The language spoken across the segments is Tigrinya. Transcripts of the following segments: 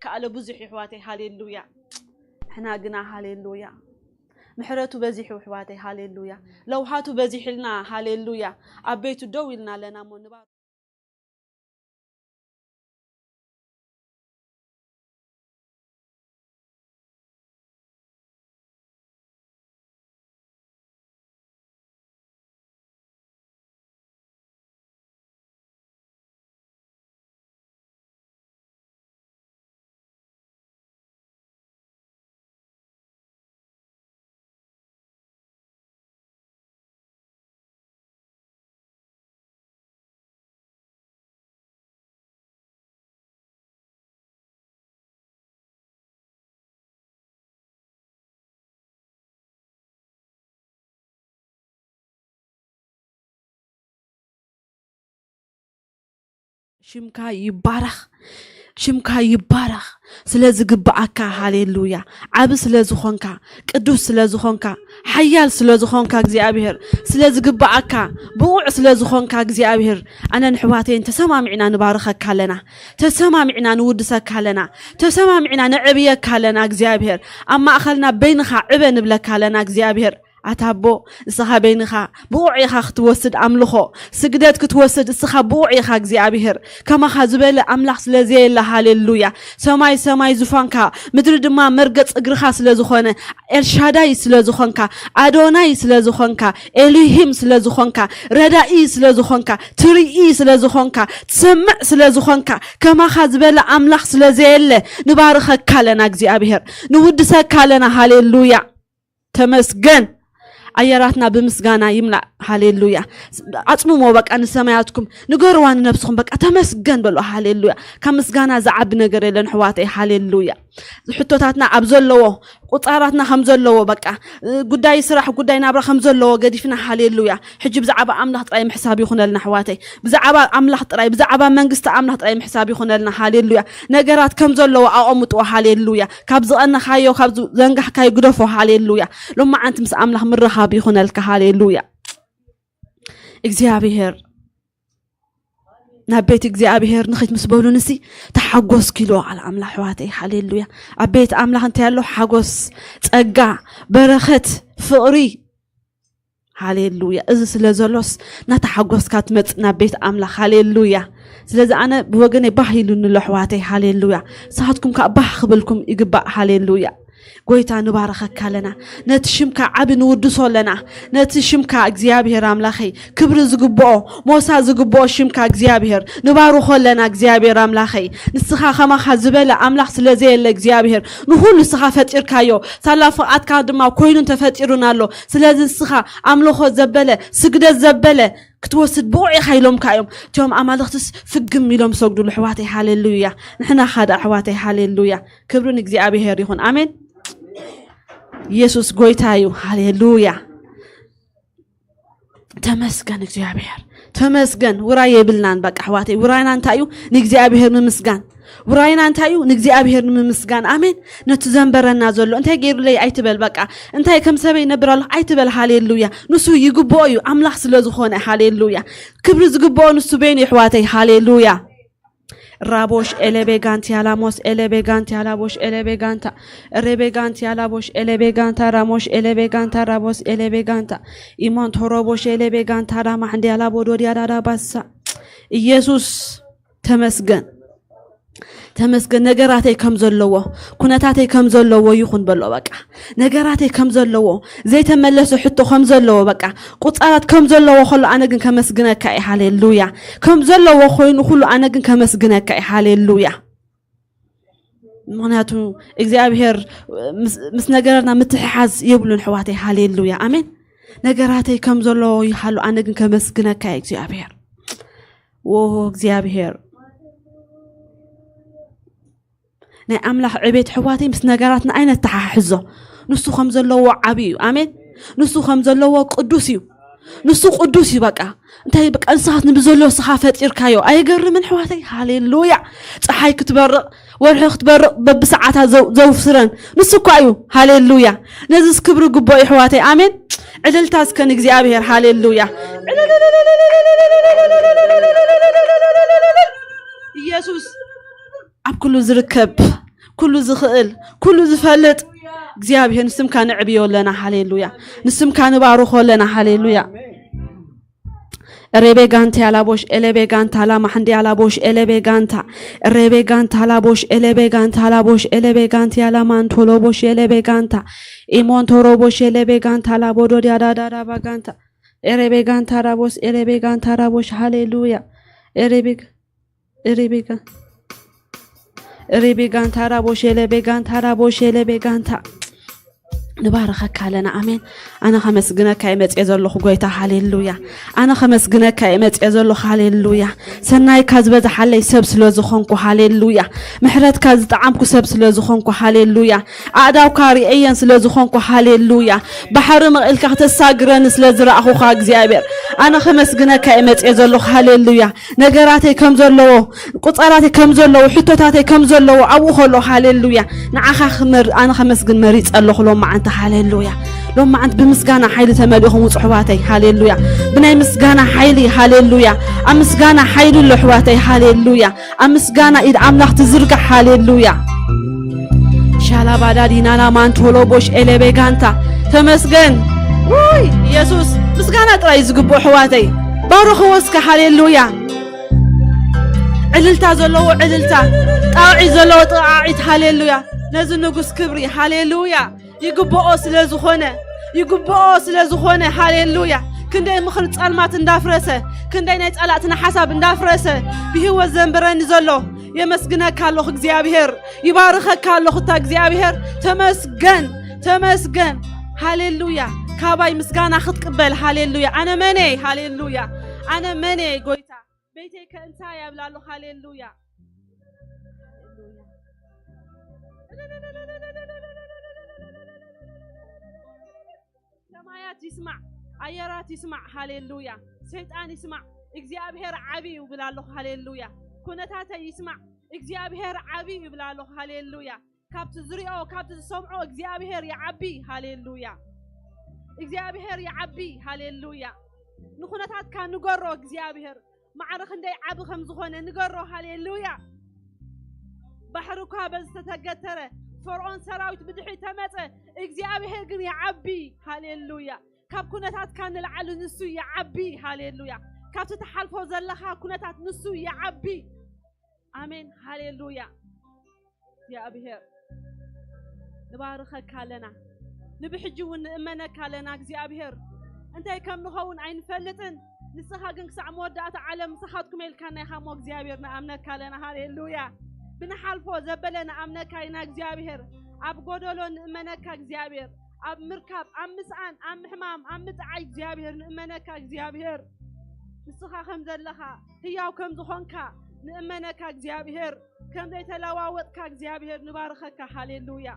ከኣለ ብዙሕ ይሕዋተይ፣ ሃሌሉያ። ሕና ግና ሃሌሉያ፣ ምሕረቱ በዚሑ ይሕዋተይ፣ ሃሌሉያ። ለውሃቱ በዚሕልና፣ ሃሌሉያ። ኣብ ቤቱ ደው ኢልና ኣለና እሞ ንባ ሽምካ ይባረኽ፣ ሽምካ ይባረኽ። ስለ ዝግብኣካ፣ ሃሌሉያ። ዓቢ ስለ ዝኾንካ፣ ቅዱስ ስለ ዝኾንካ፣ ሓያል ስለ ዝኾንካ እግዚኣብሔር፣ ስለ ዝግብኣካ፣ ብቑዕ ስለ ዝኾንካ እግዚኣብሔር፣ ኣነን ኣሕዋተይን ተሰማሚዕና ንባርኸካ ኣለና። ተሰማሚዕና ንውድሰካ ኣለና። ተሰማሚዕና ነዕብየካ ኣለና እግዚኣብሔር። ኣብ ማእኸልና በይንኻ ዕበ ንብለካ ኣለና እግዚኣብሔር። ኣታ ኣቦ፣ ንስኻ በይንኻ ብቑዕ ኢኻ ክትወስድ ኣምልኾ፣ ስግደት ክትወስድ እስኻ ብቑዕ ኢኻ እግዚኣብሔር። ከማኻ ዝበለ ኣምላኽ ስለ ዘየለ፣ ሃሌሉያ። ሰማይ ሰማይ ዙፋንካ፣ ምድሪ ድማ መርገጽ እግርኻ ስለ ዝኾነ፣ ኤልሻዳይ ስለ ዝኾንካ፣ ኣዶናይ ስለ ዝኾንካ፣ ኤሎሂም ስለ ዝኾንካ፣ ረዳኢ ስለ ዝኾንካ፣ ትርኢ ስለ ዝኾንካ፣ ትሰምዕ ስለ ዝኾንካ፣ ከማኻ ዝበለ ኣምላኽ ስለ ዘየለ፣ ንባርኸካ ኣለና እግዚኣብሔር፣ ንውድሰካ ኣለና። ሃሌሉያ። ተመስገን። ኣየራትና ብምስጋና ይምላእ። ሃሌሉያ። ኣጽምሞ በቃ ንሰማያትኩም፣ ንገርዋ ንነብስኹም በቃ ተመስገን በሉ። ሃሌሉያ። ካብ ምስጋና ዝዓቢ ነገር የለን ኣሕዋተይ። ሃሌሉያ። ሕቶታትና ኣብ ዘለዎ፣ ቁጻራትና ከም ዘለዎ በቃ፣ እ፣ ጉዳይ ስራሕ፣ ጉዳይ ናብራ ከም ዘለዎ ገዲፍና፣ ሃሌሉያ። ሕጂ ብዛዕባ ኣምላኽ ጥራይ ምሕሳብ ይኹነልና ኣሕዋተይ። ብዛዕባ ኣምላኽ ጥራይ፣ ብዛዕባ መንግስቲ ኣምላኽ ጥራይ ምሕሳብ ይኹነልና። ሃሌሉያ። ነገራት ከም ዘለዎ ኣቐምጥዎ። ሃሌሉያ። ካብ ዝቐነኻዮ፣ ካብ ዝ-፣ ዘንጋሕካዮ ግደፎ። ሃሌሉያ። ሎማዓንቲ ምስ ኣምላኽ ምርኻብ ይኹነልካ። ሃሌሉያ። እግዚኣብሔር፣ ናብ ቤት እግዚኣብሔር ንኺድ ምስ በሉንሲ፣ ተሓጎስኪ ኢልዎ ቃል ኣምላኽ ኣሕዋተይ። ሃሌሉያ። ኣብ ቤት ኣምላኽ እንታይ ኣሎ? ሓጎስ፣ ጸጋ፣ በረኸት፣ ፍቕሪ። ሃሌሉያ። እዚ ስለ ዘሎስ፣ እናተሓጎስካ ትመጽእ ናብ ቤት ኣምላኽ። ሃሌሉያ። ስለዚ ኣነ ብወገነይ ባህ ኢሉኒ ኣሎ ኣሕዋተይ። ሃሌሉያ። ንስኻትኩም ከኣ ባህ ክብልኩም ይግባእ። ሃሌሉያ። ጎይታ ንባረኸካ ኣለና። ነቲ ሽምካ ዓቢ ንውድሶ ኣለና። ነቲ ሽምካ እግዚኣብሔር ኣምላኸይ ክብሪ ዝግብኦ፣ ሞሳ ዝግብኦ ሽምካ እግዚኣብሔር ንባርኾ ኣለና። እግዚኣብሔር ኣምላኸይ ንስኻ ከማኻ ዝበለ ኣምላኽ ስለ ዘየለ እግዚኣብሔር ንኹሉ ንስኻ ፈጢርካዮ። ሳላ ፍቓድካ ድማ ኮይኑን ተፈጢሩን ኣሎ። ስለዚ ንስኻ ኣምልኾ ዘበለ፣ ስግደት ዘበለ ክትወስድ ብቑዕ ኢኻ ኢሎምካ እዮም። እቲኦም ኣማልኽትስ ፍግም ኢሎም ሰግዱሉ። ኣሕዋተይ ሃሌሉያ። ንሕና ኻዳ ኣሕዋተይ ሃሌሉያ። ክብሪ ንእግዚኣብሔር ይኹን። ኣሜን። ኢየሱስ ጎይታ እዩ። ሃሌሉያ። ተመስገን እግዚኣብሔር። ተመስገን። ውራይ የብልናን። በቃ ኣሕዋተይ፣ ውራይና እንታይ እዩ? ንእግዚኣብሔር ምምስጋን። ውራይና እንታይ እዩ? ንእግዚኣብሔር ንምምስጋን። ኣሜን። ነቲ ዘንበረና ዘሎ እንታይ ገይሩለይ ኣይትበል። በቃ እንታይ ከም ሰበይ ነብር ኣለኹ ኣይትበል። ሃሌሉያ። ንሱ ይግብኦ እዩ። ኣምላኽ ስለ ዝኾነ። ሃሌሉያ። ክብሪ ዝግብኦ ንሱ በይኑ እዩ ኣሕዋተይ። ሃሌሉያ። ራቦሽ ኤሌቤጋንት ያላሞስ ኤሌቤጋንት ያላቦሽ ኤሌቤጋንታ ኤሌቤጋንት ያላቦሽ ኤሌቤጋንታ ራሞሽ ኤሌቤጋንታ ራቦስ ኤሌቤጋንታ ኢሞንት ሆሮቦሽ ኤሌቤጋንታ ራማ እንዲ ያላቦ ዶድ ያዳዳ ባሳ። ኢየሱስ ተመስገን፣ ተመስገን። ነገራተይ ከም ዘለዎ፣ ኩነታተይ ከም ዘለዎ ይኹን በሎ። በቃ ነገራተይ ከም ዘለዎ፣ ዘይተመለሰ ሕቶ ከም ዘለዎ፣ በቃ ቁጻራት ከም ዘለዎ ከሎ ኣነ ግን ከመስግነካ እየ። ሃሌሉያ። ከም ዘለዎ ኮይኑ ኩሉ ኣነ ግን ከመስግነካ እየ። ሃሌሉያ። ምኽንያቱ እግዚኣብሔር ምስ፣ ምስ ነገርና ምትሕሓዝ የብሉን ኣሕዋተይ። ሃሌሉያ። ኣሜን። ነገራተይ ከም ዘለዎ ይሃሉ ኣነ ግን ከመስግነካ እየ እግዚኣብሔር። ዎ እግዚኣብሔር ናይ ኣምላኽ ዕቤት ኣሕዋተይ ምስ ነገራትና ኣይነተሓሕዞ። ንሱ ከም ዘለዎ ዓቢ እዩ። ኣሜን። ንሱ ከም ዘለዎ ቅዱስ እዩ። ንሱ ቅዱስ እዩ። በቃ እንታይ በቃ ንስኻት ንብዘሎ ንስኻ ፈጢርካዮ። ኣይገርምን ኣሕዋተይ? ሃሌሉያ። ፀሓይ ክትበርቕ፣ ወርሒ ክትበርቕ በብሰዓታ ዘው-፣ ዘውስረን ንሱ እኳ እዩ። ሃሌሉያ። ነዚስ ክብሪ ግቦ እዩ ኣሕዋተይ። ኣሜን። ዕልልታ እስከ ንእግዚኣብሔር። ሃሌሉያ። ኢየሱስ ኣብ ኩሉ ዝርከብ ኩሉ ዝኽእል፣ ኩሉ ዝፈልጥ እግዚኣብሔር፣ ንስምካ ንዕብዮ ኣለና። ሃሌሉያ። ንስምካ ንባርኾ ኣለና። ሃሌሉያ። ኤሬቤ ጋንታ ያላቦሽ ኤሌቤ ጋንታ ላማ ሕንዲ ያላቦሽ ኤሌቤ ጋንታ ኤሬቤ ጋንታ ላቦሽ ኤሌቤ ጋንታ ላቦሽ ኤሌቤ ጋንታ ያላማን ቶሎቦሽ ኤሌቤ ጋንታ ኢሞን ቶሮቦሽ ኤሌቤ ጋንታ ላቦዶ ዲያዳዳዳባ ጋንታ ኤሬቤ ጋንታ ራቦስ ኤሌቤ ጋንታ ራቦሽ። ሃሌሉያ። ኤሬቤ ጋ- ኤሬቤ ጋ- ኤሬቤ ጋንታ ራቦሽ ኤሌቤ ጋንታ ራቦሽ ኤሌቤ ጋንታ ንባረኸካ ኣለና። ኣሜን። ኣነ ከመስግነካ እየ መፅየ ዘለኹ ጎይታ። ሃሌሉያ። ኣነ ከመስግነካ እየ መፅየ ዘለኹ። ሃሌሉያ። ሰናይካ ዝበዝሓለይ ሰብ ስለ ዝኾንኩ። ሃሌሉያ። ምሕረትካ ዝጠዓምኩ ሰብ ስለ ዝኾንኩ። ሃሌሉያ። ኣእዳውካ ርእየን ስለ ዝኾንኩ። ሃሌሉያ። ባሕሪ መቒልካ ክተሳግረኒ ስለ ዝረኣኹኻ እግዚኣብሔር፣ ኣነ ከመስግነካ እየ መፅየ ዘለኹ። ሃሌሉያ። ነገራተይ ከም ዘለዎ፣ ቁፃራተይ ከም ዘለዎ፣ ሕቶታተይ ከም ዘለዎ ኣብኡ ከሎ። ሃሌሉያ። ንዓኻ ክመር-፣ ኣነ ከመስግን መሪፀ ኣለኹ ሎም መዓንቲ። ሃሌሉያ። ሎም መዓንቲ ብምስጋና ሓይሊ ተመሊእኹም ውፁ ኣሕዋተይ። ሃሌሉያ። ብናይ ምስጋና ሓይሊ። ሃሌሉያ። ኣብ ምስጋና ሓይሊ ኣሎ ኣሕዋተይ። ሃሌሉያ። ኣብ ምስጋና ኢድ ኣምላኽ ትዝርጋሕ። ሃሌሉያ። ሻላባዳ ዲናና ማንቶሎ ቦሽ ኤሌቤ ጋንታ። ተመስገን። ውይ ኢየሱስ፣ ምስጋና ጥራይ ዝግብኦ ኣሕዋተይ። ባርኽዎ እስከ። ሃሌሉያ። ዕልልታ ዘለዎ ዕልልታ፣ ጣውዒት ዘለዎ ጣውዒት። ሃሌሉያ። ነዚ ንጉስ ክብሪ። ሃሌሉያ። ይግብኦ ስለ ዝኾነ፣ ይግብኦ ስለ ዝኾነ። ሃሌሉያ። ክንደይ ምኽሪ ጸልማት እንዳፍረሰ፣ ክንደይ ናይ ጸላእትና ሓሳብ እንዳፍረሰ ብህይወት ዘንበረኒ ዘሎ፣ የመስግነካ ኣለኹ እግዚኣብሔር። ይባርኸካ ኣለኹ እታ እግዚኣብሔር። ተመስገን፣ ተመስገን። ሃሌሉያ። ካባይ ምስጋና ክትቅበል። ሃሌሉያ። ኣነ መን እየ? ሃሌሉያ። ኣነ መን እየ ጎይታ? ቤተይ ከ እንታይ እያ ብላ ኣሎ። ሃሌሉያ። ሰማያት ይስማዕ፣ ኣየራት ይስማዕ። ሃሌሉያ። ሰይጣን ይስማዕ፣ እግዚኣብሔር ዓቢ እዩ ብላ ኣለኹ። ሃሌሉያ። ኩነታተይ ይስማዕ፣ እግዚኣብሔር ዓቢ እዩ ብላ ኣለኹ። ሃሌሉያ። ካብቲ ዝሪኦ፣ ካብቲ ዝሰምዖ እግዚኣብሔር ይዓቢ። ሃሌሉያ። እግዚኣብሔር ይዓቢ። ሃሌሉያ። ንኩነታትካ ንገሮ እግዚኣብሔር። ማዕረ ክንደይ ዓቢ ከም ዝኾነ ንገሮ። ሃሌሉያ። ባሕሪ እኳ በዚ ተተገተረ፣ ፈርዖን ሰራዊት ብድሕሪት ተመጸ፣ እግዚኣብሔር ግን ይዓቢ። ሃሌሉያ። ካብ ኩነታትካ ንላዕሊ ንሱ ይዓቢ። ሃሌሉያ። ካብቲ ትሓልፎ ዘለኻ ኩነታት ንሱ ይዓቢ። ኣሜን። ሃሌሉያ። እግዚኣብሔር ንባርኸካ ኣለና። ንብሕጂ እውን ንእመነካ ኣለና እግዚኣብሔር። እንታይ ከም ንኸውን ኣይንፈልጥን። ንስኻ ግን ክሳዕ መወዳእታ ዓለም ምሳኻትኩም ኢልካና ኢኻ እሞ እግዚኣብሔር ንኣምነካ ኣለና። ሃሌሉያ። ብንሓልፎ ዘበለ ንኣምነካ ኢና እግዚኣብሔር። ኣብ ጎደሎ ንእመነካ እግዚኣብሔር። ኣብ ምርካብ፣ ኣብ ምስኣን፣ ኣብ ምሕማም፣ ኣብ ምጥዓይ እግዚኣብሔር ንእመነካ እግዚኣብሔር። ንስኻ ከም ዘለኻ ህያው ከም ዝኾንካ ንእመነካ እግዚኣብሔር። ከም ዘይተለዋወጥካ እግዚኣብሔር ንባርኸካ። ሃሌሉያ።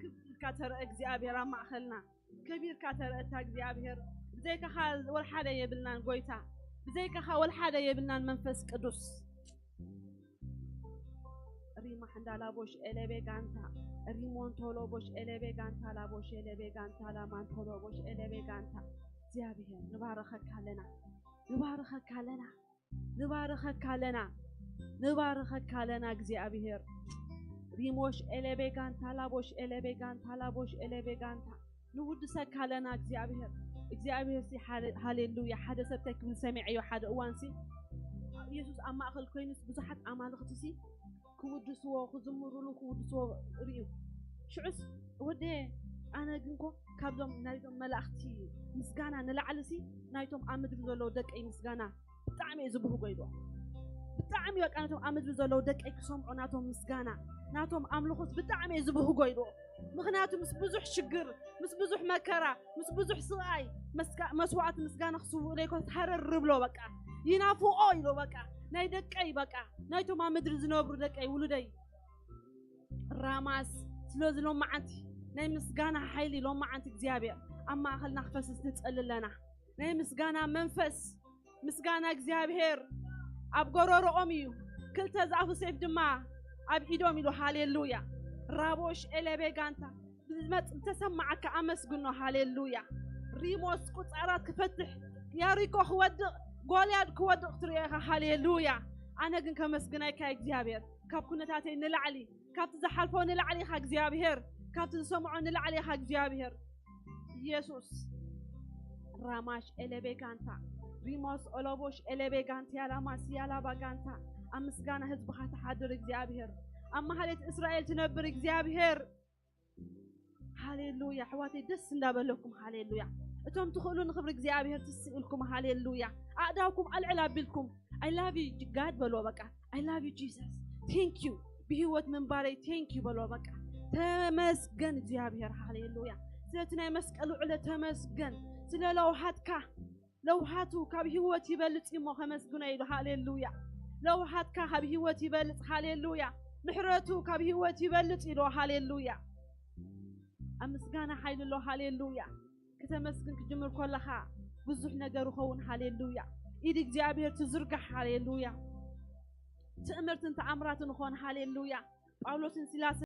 ክብርካ ተረአ እግዚኣብሔር ኣብ ማእኸልና። ከቢርካ ተረእታ እግዚኣብሔር። ብዘይካኻ ወልሓደ የብልናን ጎይታ። ብዘይካኻ ወልሓደ የብልናን መንፈስ ቅዱስ። ሪማ ሕንዳ ላቦሽ ኤሌቤ ጋንታ። ሪሞን ቶሎ ቦሽ ኤሌቤ ጋንታ ላቦሽ ኤሌቤ ጋንታ ላማን ቶሎ ቦሽ ኤሌቤ ጋንታ። እግዚኣብሔር ንባረኸካ ኣለና። ንባረኸካ ኣለና። ንባረኸካ ኣለና። ንባረኸካ ኣለና እግዚኣብሔር። ሪሞሽ ኤሌቤ ጋንታ ላቦሽ ኤሌቤ ጋንታ ላቦሽ ኤሌቤ ጋንታ። ንውድሰካ ኣለና እግዚኣብሔር። እግዚኣብሔር ሲ ሃሌ-፣ ሃሌሉያ። ሓደ ሰብ እንታይ ክብል ሰሚዐዮ ሓደ እዋን ሲ፣ ኢየሱስ ኣብ ማእከል ኮይኑስ ብዙሓት ኣማልኽቲ ሲ ክውድስዎ፣ ክዝምሩሉ፣ ክውድስዎ ርእዩ። ሽዑስ ወደየ፣ ኣነ ግንኮ ካብዞም ናይዞም መላእኽቲ ምስጋና ንላዕሊ ሲ ናይቶም ኣብ ምድሪ ዘለዉ ደቀይ ምስጋና ብጣዕሚ እየ ዝብህጎ ኢልዎ። ብጣዕሚ በቃ ነቶም ኣብ ምድሪ ዘለዉ ደቀይ ክሰምዑ ናቶም ምስጋና፣ ናቶም ኣምልኾስ ብጣዕሚ እየ ዝብህጎ ኢልዎ። ምኽንያቱ ምስ ብዙሕ ሽግር፣ ምስ ብዙሕ መከራ፣ ምስ ብዙሕ ስቓይ መስጋ-፣ መስዋዕቲ ምስጋና ክስውእ ለይኮ ሃረር ብሎ በቃ ይናፍቆ ኢሎ በቃ ናይ ደቀይ በቃ ናይቶም ኣብ ምድሪ ዝነብሩ ደቀይ ውሉደይ ራማስ ስለዚ ሎማዓንቲ ናይ ምስጋና ሓይሊ ሎማዓንቲ እግዚኣብሔር ኣብ ማእኸልና ክፈስስ ንጸሊ ኣለና። ናይ ምስጋና መንፈስ ምስጋና እግዚኣብሔር ኣብ ጎረሮኦም እዩ፣ ክልተ ዝኣፉ ሴፍ ድማ ኣብ ኢዶም ኢሉ። ሃሌሉያ። ራቦሽ ኤለቤ ጋንታ ብዝመጽ ዝተሰማዓካ ኣመስግኖ። ሃሌሉያ። ሪሞስ ቁጻራት ክፈትሕ ያሪኮ ክወድቕ ጎልያድ ክወድቕ ትሪኦ ኢኻ። ሃሌሉያ። ኣነ ግን ከመስግናይካ እግዚኣብሔር፣ ካብ ኩነታተይ ንላዕሊ፣ ካብቲ ዝሓልፎ ንላዕሊ ኢኻ እግዚኣብሔር፣ ካብቲ ዝሰምዖ ንላዕሊ ኢኻ እግዚኣብሔር። ኢየሱስ። ራማሽ ኤለቤ ጋንታ፣ ሪሞስ ኦሎቦሽ ኤለቤ ጋንታ፣ ያላማስ ያላባ ጋንታ። ኣብ ምስጋና ህዝብኻ ትሓድር እግዚኣብሔር፣ ኣብ ማህሌት እስራኤል ትነብር እግዚኣብሔር። ሃሌሉያ። ኣሕዋተይ ደስ እንዳበለኩም፣ ሃሌሉያ። እቶም ትኽእሉ ንኽብሪ እግዚኣብሔር ትስእልኩም፣ ሃሌሉያ። ኣእዳውኩም ኣልዕል ኣቢልኩም፣ I love you God በልዎ። በቃ I love you Jesus, thank you፣ ብህይወት ምንባረይ thank you በልዎ። በቃ ተመስገን እግዚኣብሔር፣ ሃሌሉያ። ስለቲ ናይ መስቀሉ ዕለት ተመስገን። ስለ ለውሃትካ፣ ለውሃቱ ካብ ህይወት ይበልጽ እሞ ከመስግኖ ኢሉ፣ ሃሌሉያ። ለውሃትካ ካብ ህይወት ይበልጽ፣ ሃሌሉያ። ምሕረቱ ካብ ህይወት ይበልጽ ኢሉ፣ ሃሌሉያ። ኣብ ምስጋና ሓይሊ ኣሎ፣ ሃሌሉያ። ከተመስግን ክትጅምር ከለኻ ብዙሕ ነገር ይኸውን፣ ሃሌሉያ። ኢድ እግዚኣብሔር ትዝርጋሕ፣ ሃሌሉያ። ትእምርትን ተኣምራትን ይኾን፣ ሃሌሉያ። ጳውሎስን ሲላስን